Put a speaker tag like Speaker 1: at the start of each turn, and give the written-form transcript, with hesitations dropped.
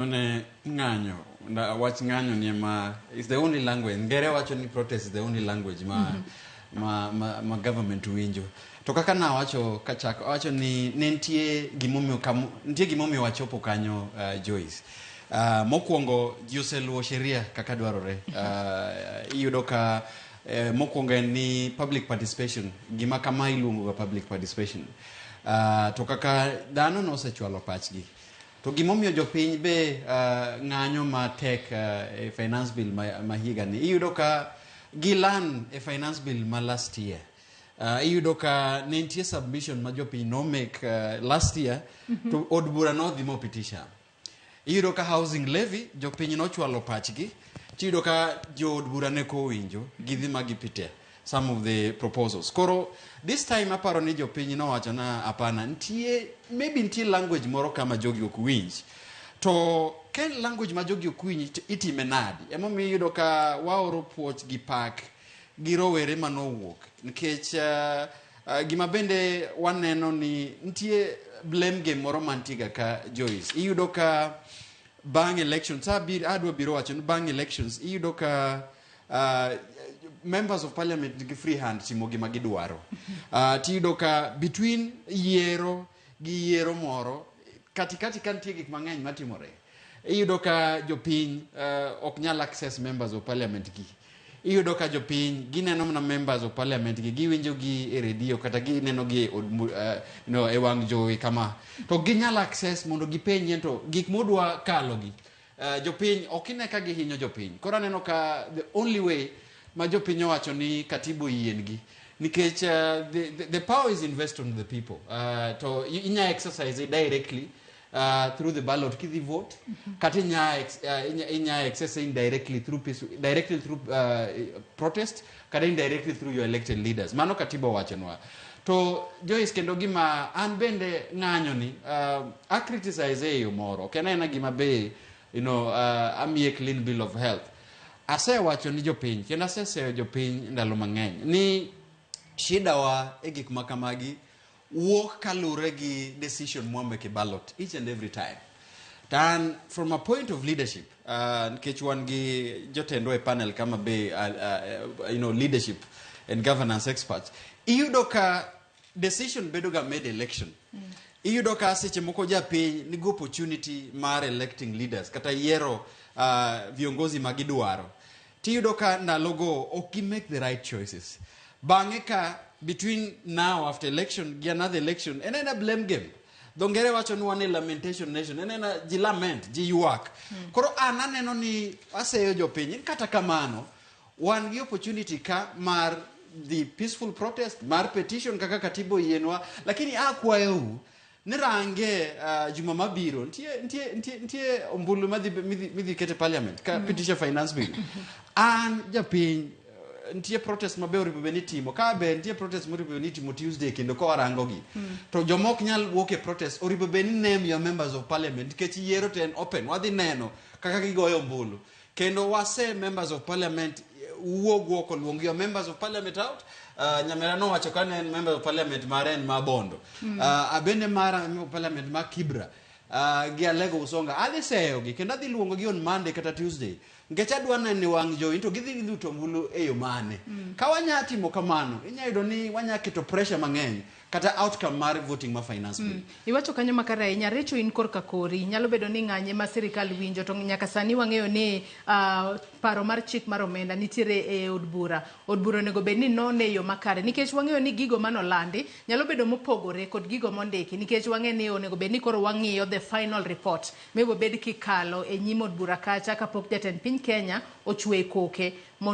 Speaker 1: Ne ng'anyo, wach ng'anyo ni ema is the only language. Ngere wacho ni protest is the only language ma government winjo. To kaka nawacho kachako, awacho ni ne nitie gimomiyo nitie gimomiyo wachopo kanyo, Joyce. Mokwongo ji oseluwo sheria kaka dwarore. Iyudo ka mokwongo en ni public participation, gima kama iluongo ga public participation. To kaka dhano nosechwalo pachgi. To gimomiyo jopiny be ng'anyo matek e finance bill ma higa ni, iyudo ka gilan e finance bill ma last year. Iyudo ka ne nitie submission ma jopiny no make last year to od bura nodhi mopitisha. Iyudo ka housing levy jopiny nochwalo pachgi, tiyudo ka jood bura ne kowinjo gidhi ma gipite some of the proposals. Koro this time aparo ni jopiny nowacho na hapana, nitie maybe nitie language moro kama jogi ok winj. To ka en language ma jogi ok winj to itime nadi? Emomiyo iyudo ka waoro puoch gi pak gi rowere manowuok nikech gima bende waneno ni nitie blame game moro mantie ga ka, Joyce. Iyudo ka bang' elections adwa biro wacho ni bang' elections iyudo ka members of parliament nigi free hand timo gima gidwaro. Tiyudo ka between yiero gi yiero moro katikati ka nitie gik mang'eny matimore. Iyudo ka jopiny ok nyal access members of parliament gi. Iyudo ka jopiny gineno mana members of parliament gi giwinjo gi e redio kata gineno gi e od no, e wang' jowi kama. To ginyal access mondo gipenjie to gik modwa kalo gi. Jopiny ok ine ka gihinyo jopiny. Koro aneno ka the only way ma jopiny owacho ni katiba oyiengi nikech the power is invested on the people. To inya exercise it directly through the ballot kidhi vote kata inya access indirectly through peace, directly through protest kata indirectly through your elected leaders. Mano katiba owachonwa. To Joyce, kendo gima an bende ng'anyo ni a criticize e yo moro ok en aena gima be amiye clean bill of health. Asewacho ni jopiny kendo aseseyo jopiny ndalo mang'eny ni shida wa e gik ma kamagi wuok kalure gi decision mwamake e ballot each and every time. To an from a point of leadership, nikech wan gi jotendwa e panel kama be leadership and governance experts, iyudo ka decision bedo ga made election. Iyudo ka seche moko japiny nigi opportunity mar electing leaders kata yiero viongozi ma gidwaro. Tiyudo ka ndalogo ok gi make the right choices. Bang'e ka between now after election gi another election en ena blame game. Dho ngere wacho ni wan e lamentation nation, en ena ji lament, ji ywak. Koro an aneno ni aseyo jopiny kata kamano wan gi opportunity ka mar the peaceful protest mar petition kaka katiba oyienwa, lakini akwayou ni range juma mabiro nitie ombulu midhi ket e parliament ka pitisha finance bill. An japiny nitie protest mabe oripo bed ni itimo ka be nitie protest moripo bed ni itimo Tuesday kendo ka warango gi to joma ok nyal wuok e protest oripo bed ni name your members of parliament nikech yiero to en open wadhi neno kaka gigoyo ombulu kendo wase members of parliament wuog oko luong your members of parliament out. Nyamera nowacho ka ne en member of parliament mare en ma Bondo, abende mara member of parliament ma Kibra gi Alego Usonga adhi seyogi kendo adhi luongogi on Monday kata Tuesday nikech adwa neno e wang' jowi to gidhi luto ombulu e yo mane. Ka wanya timo kamano inya yudo ni wanya keto pressure mang'eny kata outcome mar voting ma finance bill.
Speaker 2: Iwacho kanyo makare ahinya. Recho in korka kori. Nyalo bedo ni ng'anye ma sirikal winjo to nyaka sani wang'eyo ni paro mar chik mar omenda nitiere e od bura. Od bura onego bed ni none e yo makare nikech wang'eyo ni gigo manolandi nyalo bedo mopogore kod gigo mondiki nikech wang'e ni onego bed ni koro wang'iyo the final report mibiro bed kikalo e nyim od bura kacha kapok jatend piny Kenya ochwe koke mondo